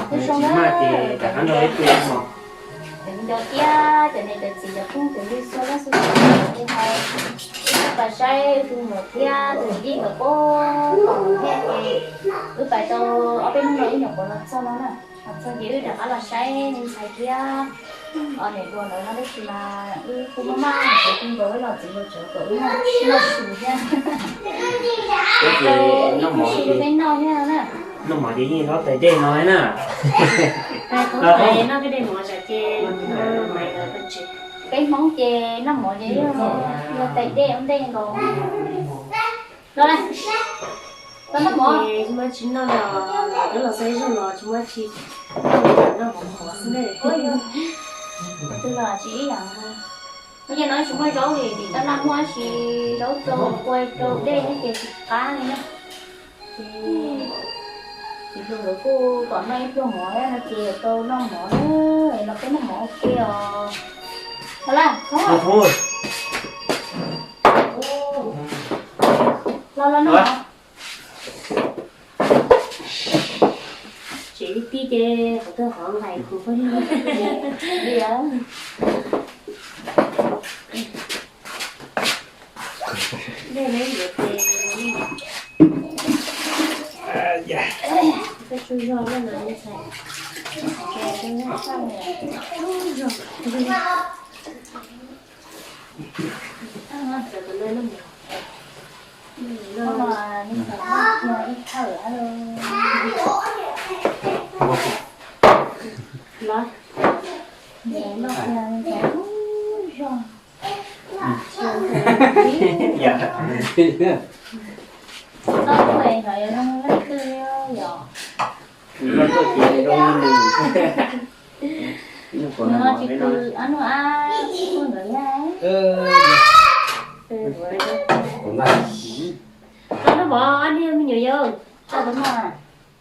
Tsis maj ces rov qab nrog ib tug mos. Cov me cov thiab cov niam cov txiv cov phooj cov ywg txhua leej txhua tus, kuv hais wb pab saib tus muam thiab tus txiv nkawd puag thaum thiab ces wb pais tau ob peb hnub no wb nyuam qhuav los txog no na. Los txog ces wb rov qab los saib me ntxhais thiab niam hluas lawv no, tab sis mas wb kuj maj maj ces kuv nkawd wb los txiv nkawd tsev kom wb noj su thiab. Ces noj mov ces yeej hlob tais dej no na. Peb Hmoob ces noj mov ces yog tais dej ua ntej nkaus. Los, los noj mov. Tsis muaj tsis noj los, twb los txog ib zaug los tsis muaj tsis noj, noj mov qhuav xwb ne. Twb los tsis ib yam. Ua cas no tsis muaj zaub li, tim taj laj muaj tab sis zaub rau kua rau dej thiab ces tsis qab li na. Ces txiv hluas lawv kuj kom noj ib pluag mov no ces yuav tau noj mov na, los peb noj mov ua ke os. Los laj, los los noj mov. Tsev tib tib ces qhov twg qhov nqaim kuv pab li. Dej ne yuav ces koj tsuj zog loj no ntxhais. Tsuj zog. Tau noj mov ob niag me nyuam yau. Tau noj,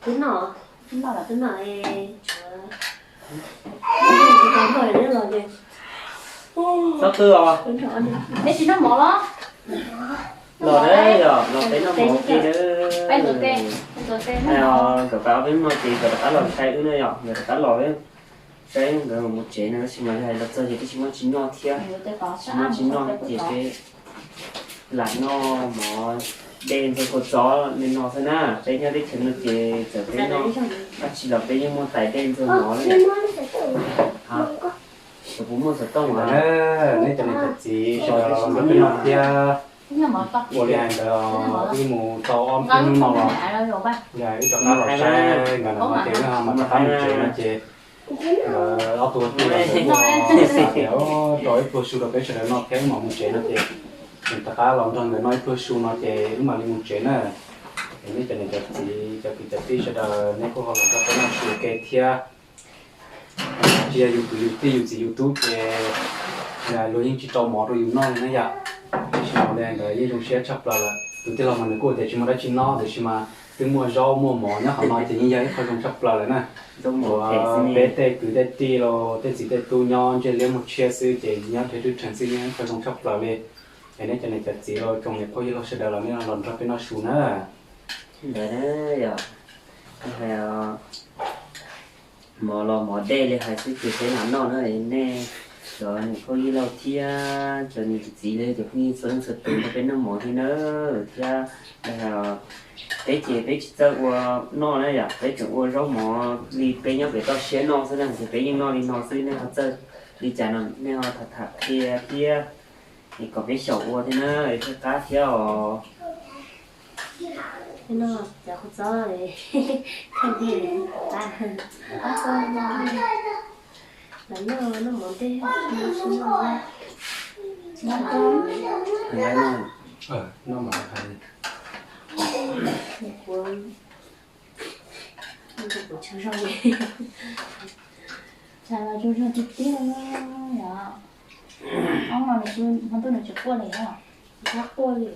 twb noj, twb noj, twb noj. Txhob qw os. Peb tsis noj mov los? Los na yom, los peb noj mov ua ke na. Nkawd pais ob peb hmo ces nkawd rov qab los saib wb na yom, nkawd rov qab los saib nkawd mus tsev no, tab sis mas yog hais los txog ces twb tsis muaj tsis noj thiab. Tsis muaj tsis noj ces peb lam noj mov dej ntxuag kua txob li no xwb na. Peb nyob teb chaws no ces txawm peb noj dab tsi los peb yeej muaj tais dej ntxuag mov na. Cov puas muaj xov tooj na? Nej cov niam cov txiv sawv daws los nrog peb noj thiab. Ua li hais ntawd, wb mus tau ob peb hnub no los, wb rov qab los saib nkawd no ces wb ho mam rov qab mus tsev no ces nkawd ob tug tij los ntawd kuj tias rau ib pluag su rau peb sawv daws noj thiab wb mam mus tsev no ces, rov qab los nrog nkawd noj ib pluag su no ces wb mam li mus tsev na. Es nej cov niam cov txiv cov kwv cov tij sawv daws nej kuj ho los nrog peb noj su ua ke thiab. Tsis yog yus kwv yus tij yus txiv yus tub ces luag yeej tsis rau mov rau yus noj li na yom. Tiam sis mas li ntawd yeej zoo siab tshaj plaws lawm. Tus tij laug mas nws kuj tias tsis muaj dab tsi noj, tiam sis mas twb muaj zaub muaj mov nyob qhov no ces yeej yog ib qho zoo tshaj plaws lawm na. Peb tej kwv tej tij los tej txiv tej tub nyob ntsej liab muag tshiab xwb ces nyob rau twb rhees xwb yeej yog ib qho zoo tshaj plaws li. Es nej cov niam cov txiv los tsoom niam phooj ywg los sawv daws los nej los nrog peb noj su na. Ntawd yog mov los mov dej li hais xwb ces peb mam noj na. Nej cov niam phooj ywg laug thiab cov niam cov txiv los cov phooj ywg txhua leej txhua tus nrog peb noj mov thiab na. Thiab peb ces peb tsis txawj ua noj na yom, peb tseem ua zaub mov li peb nyob pem toj siab noj xwb na, ces peb yeej noj li no xwb, nej ho txawj li cas no nej ho tham tham qhia thiab es kom peb xyaum ua thiab na, thiaj qab thiab os. Noj cov kua txob, khaws dej, noj mov dej, noj su noj. Noj mov, kuv, kuv tsaug zog li. Tsaug zog tiag tiag yom. Ob no nws tsis, hmo ntuj nws tsis quaj li os. Tsis quaj li.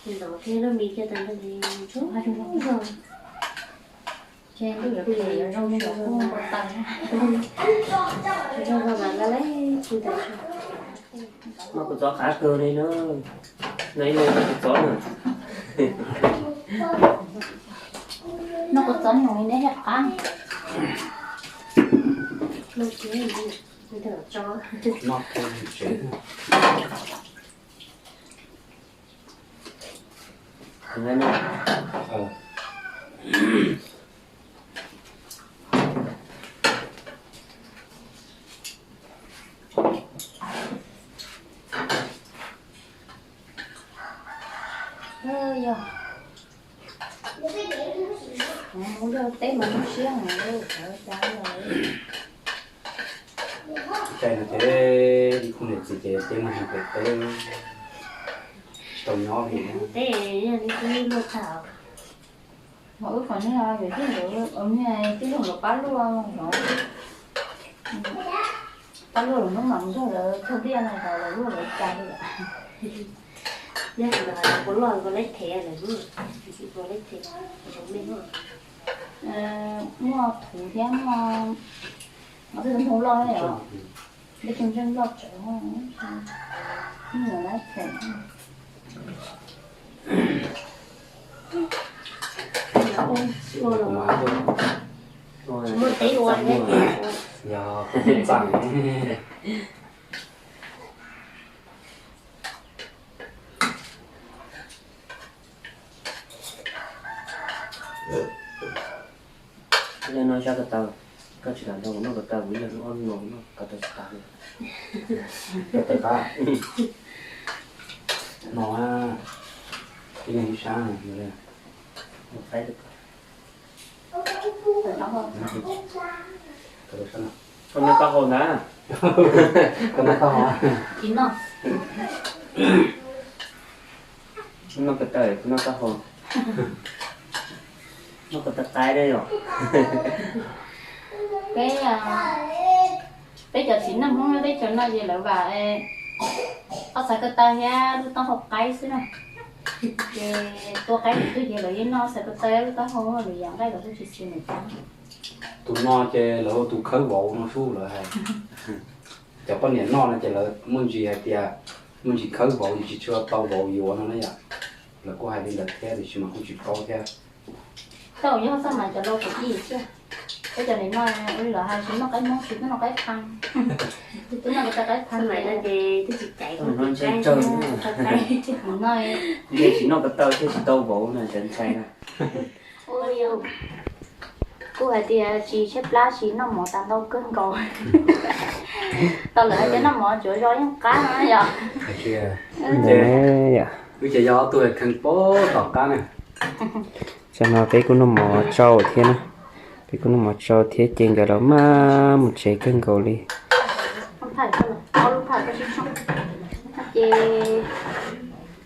Nws nrov thiab lub mis kiag tag nrho li. Tsaug zog. Ces ntuj yuav plig yuav zoo li yuav quaj npau taws. Tsaug zog mas laj laj kuj tas. Mas kuv txov qav kawg li na. No ib leeg kuv txov na. Noj kua txob nyoos li neb thiaj qab. Yog mus luaj teb mas muaj siab heev, cas cas los. Caij no ces ib khub niam txiv ces tej muaj hais pem teb tsis tau nyob li. Teb yog li twb luaj tag. Ho wb qhov niag yawm tij nkawd, niag tij laug nkawd pab luaj os. Pab luaj los hnub mam mus nrog lawv thauj tiaj no los lawv luaj lawv cas li lawm. Yog kuv loj kuv leb thev lawm, kuv leb thev, muaj thuv thiab muaj, muaj tus ntoo loj na yom, ib tug ntseej loj tsawv, ib nyuam lab them. Tsis muaj teb ua thiab ces yog kuv txaj. Yog no sab ko taw, koj tsis kam nrog kuv noj ko taw, kuv yog lub ob no noj ko taw tsis tas li. Ko taw qab no, ib leeg ib sab. Koj noj taub hau ntag. Koj noj taub hau. Tsis noj. Noj ko taw, kuv noj taub hau. Noj ko taw qaib da yom. Peb, peb cov txiv neej Hmoob peb cov no ces lawv vam ob txhais ko taw thiab lub taub hau qaib xwb na. Ces tua qaib twg ces lawv yeej noj txhais ko taw lub taub hau, lawv yam nqaij lawv kuj tsis xis mus tas. Tus no ces lawv hu tus khawb vauv no sub lawv hais. Cov poj niam noj no ces lawv muaj ntsis hais tias muaj ntsis khawb vauv, tsis tshua tau vauv yuav no na yom. Lawv kuj hais li ntawd thiab tiam sis mas kuj tsis paub thiab. Tau yog xab mas cov laus kuv ib xwb. Peb cov niam no ua li lawv hais tsis noj qaib Hmoob tsis twb noj qaib phaj. Twb noj ko taw qaib phaj no ces twb tsis caiv, tsis noj ko taw thiaj tsis tau vauv no cov ntxhais na. Kuj hais tias tsis tshaib plab tsis noj mov tas ntau kawg nkaus. Tau lawv hais tias noj mov tsuav zog yeej qab no yom. Wb ces yog ob tug kheej pab tom qab na. Tam no peb kuj noj mov tsau thiab na. Peb kuj noj mov tsau thiab ces nkawd los maj mus tsev kawg nkaus li.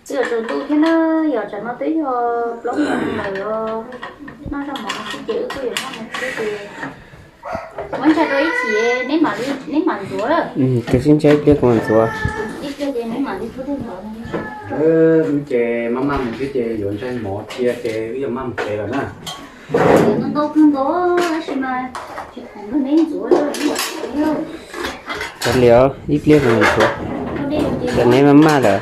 Ces twb yuav tsaus ntuj thiab na, yog tsam no twb yog plaub moos lawm os. Noj zaj mov no xwb ces wb kuj yuav noj mus thiab ces muab ntshai rau ib chim neb mam ntxuav. Kawg sib ntshai ib pliag kuv mam ntxuav. Wb ces maj maj mus thiab ces yuav ntshai mov cia ces wb yuav maj mus tsev lawm na. Tab sis mas tsis khoom nrog neb ntxuav. Kav liam, ib pliag kuv mam ntxuav. Ces neb maj maj lawm.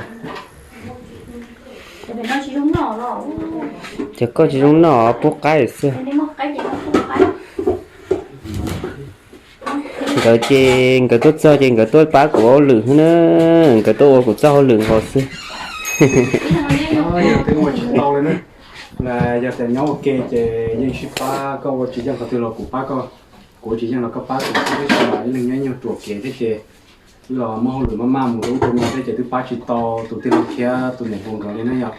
Ces koj tsis zoo noj pub qaib xwb. Nkawd ces nkawd tuaj txog ces nkawd tuaj pab kuv hauj lwm xwb na, nkawd tuaj ua kuv txoj hauj lwm nkaus xwb. Yog tias nyob ua ke ces yeej sib pab, koj ua tsis yeej qhov twg los kuv pab koj, kuv ua tsis yeej los koj pab kuv xwb, tab sis mas ib leeg nyob ib nyuag ruam kev thiab ces wb los muaj hauj lwm maj maj mus rau ub rau no thiab ces twb pab tsis tau tus tij laug thiab tus niam hluas nkawd li na yom.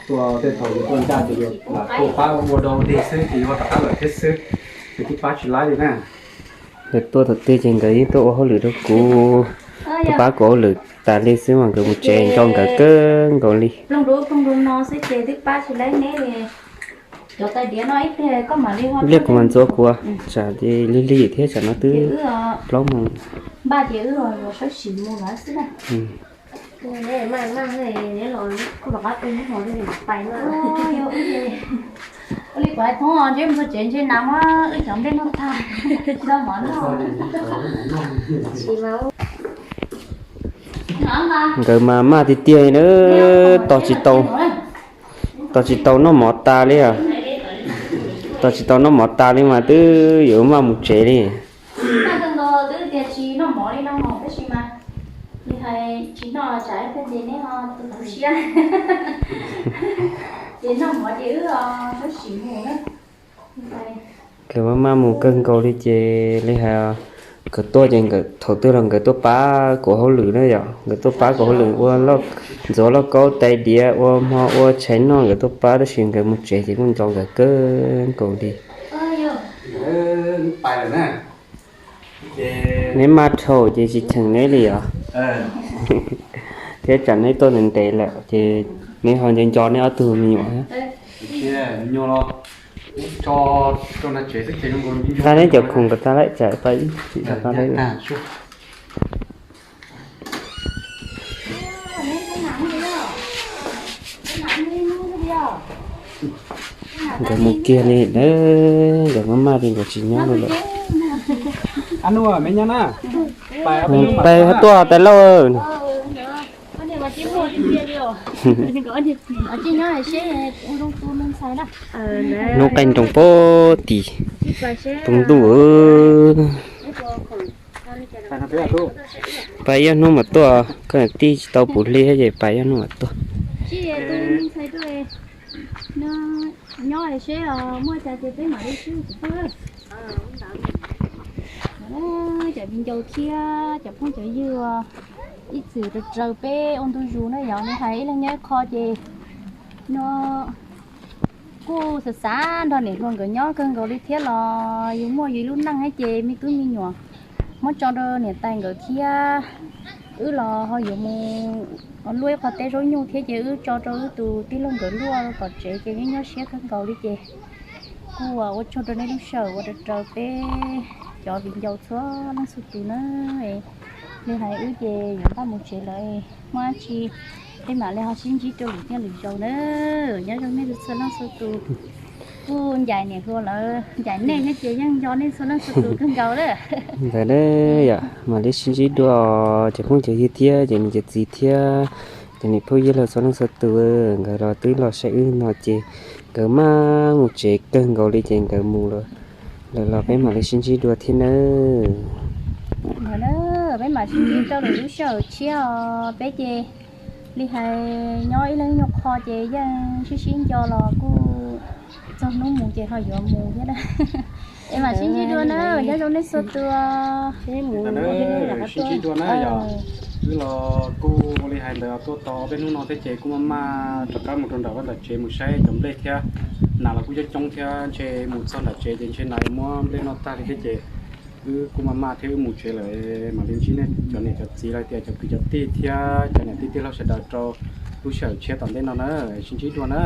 Tuaj tej thaum yus tuaj ncaj ces yus lam tuaj pab ua dog dig xwb ces yus ho rov qab lawm thiab xwb, ces twb pab tsis laib li na. Nkawd tuaj thaum twg ces nkawd yeej tuaj ua hauj lwm rau kuv, tuaj pab kuv hauj lwm tas li xwb mas nkawd mus tsev nrau nkawd kawg nkaus li. Ib pliag kuv mam ntxuav kuv, tsam ces lig lig thiab tsam no twb plaub moos. Nkawd mas maj tiag tiag na, tos tsis tau, tos tsis tau noj mov tas li os. Tos tsis tau noj mov tas li mas twb yuav maj mus tsev li. Noj kawg nkaus twb tias tsis noj mov li no tab sis mas nws hais tsis noj tsam ib pliag ces neb ho tu tu siab. Ces noj mov ces wb sawv sim mus na. Nkawd maj maj mus kawg nkaus li ces li hais, nkawd tuaj ces nkawd thaum twg los nkawd tuaj pab kuv hauj lwm na yom, nkawd tuaj pab kuv hauj lwm ua ntxuav lauj kaub tais diav ua hmo ua tshais noj nkawd tuaj pab tab sis nkawd mus tsev ces kuj nco nkawd kawg nkaus li. Neb maj dhau ces tsis cheem neb li os. Thiab tsam neb tuaj ntev ntev lawm ces neb ho nco nco neb ob tug me nyuam. Nqa neb cov khoom kom tag lawm tsam pab ib tsis tau tau neb lawm. Nkawd mus kiag li na, nkawd maj maj li nkawd tsis nyob li lawm. Pais tuaj tais lauj. Hnub qaij nroos pab tim, tub ntuj. Pais ib ob hnub mam tuaj, koj niam tij tsis tau puv hli ces pais ib ob hnub mam tuaj. Nyob seb muaj cas ces peb mam li swb kuv pab. Cov viv ncaus thiab cov phooj cov ywg ib txwm raws raws peb ua ntu zus na yom, li hais ib leeg nyob ib qho ces no kuj xav xav nrog niam hluas nkawd nyob kawg nkaus li thiab los yus muaj yus ib lub neej thiab ces me tub me nyuam muab tso rau niam tais nkawd thiab. Wb los ho yuav mus luaj ib qho teb zaub nyuj thiab ces wb tso rau wb tus tij laug nkawd luaj tom tsev ces nyob nyob siab kawg nkaus li ces kuj ua tsaug rau nej lub sij hawm uas raws raws peb cov viv ncaus txhua leej txhua tus na. Li hais wb ces yuav npaj mus tsev lawm, muaj dab tsi peb mam li ho sib ntsib rau lwm tiaj lwm zaus na. Nyob zoo nej txhua leej txhua tus. Kuj ncaim niam hluas lawv ncaim nej thiab ces yeej nco nej txhua leej txhua tus kawg nkaus lawm. Ntawd yom, mam li sib ntsib dua cov phooj cov ywg thiab cov niam cov txiv thiab cov niam phooj ywg laug txhua leej txhua tus. Nkawd los twb los saib wb no ces nkawd maj mus tsev kawg nkaus li ces nkawd mus lawm, los peb mam li sib ntsib dua thiab nawb. Peb mam sib ntsib rau lwm lub sij hawm tshiab os. Peb ces li hais nyob ib leeg ib nyuag qho ces yeej sib sib nco los kuj txog hnub mus ces ho yuav mus thiab na. Es mam sib ntsib dua na, nyob zoo nej txhua tus. Sib ntsib dua na yom. Wb los kuj ua li hais ntawd tuaj tau peb hnub no thiab ces kuj maj maj rov qab mus rau nram vaj nram tsev mus saib cov nplej thiab. Nas los kuj coob coob thiab ntshe mus txog nram tsev ces ntshe nas yuav muab nplej noj tag li thiab ces wb kuj maj maj thiab wb mus tsev lawm. Mam li ntsib nej cov niam cov txiv los tias cov kwv cov tij thiab cov niam tij tij laug sawv daws rau lub sij hawm tshiab tom ntej no na. Sib ntsib dua na.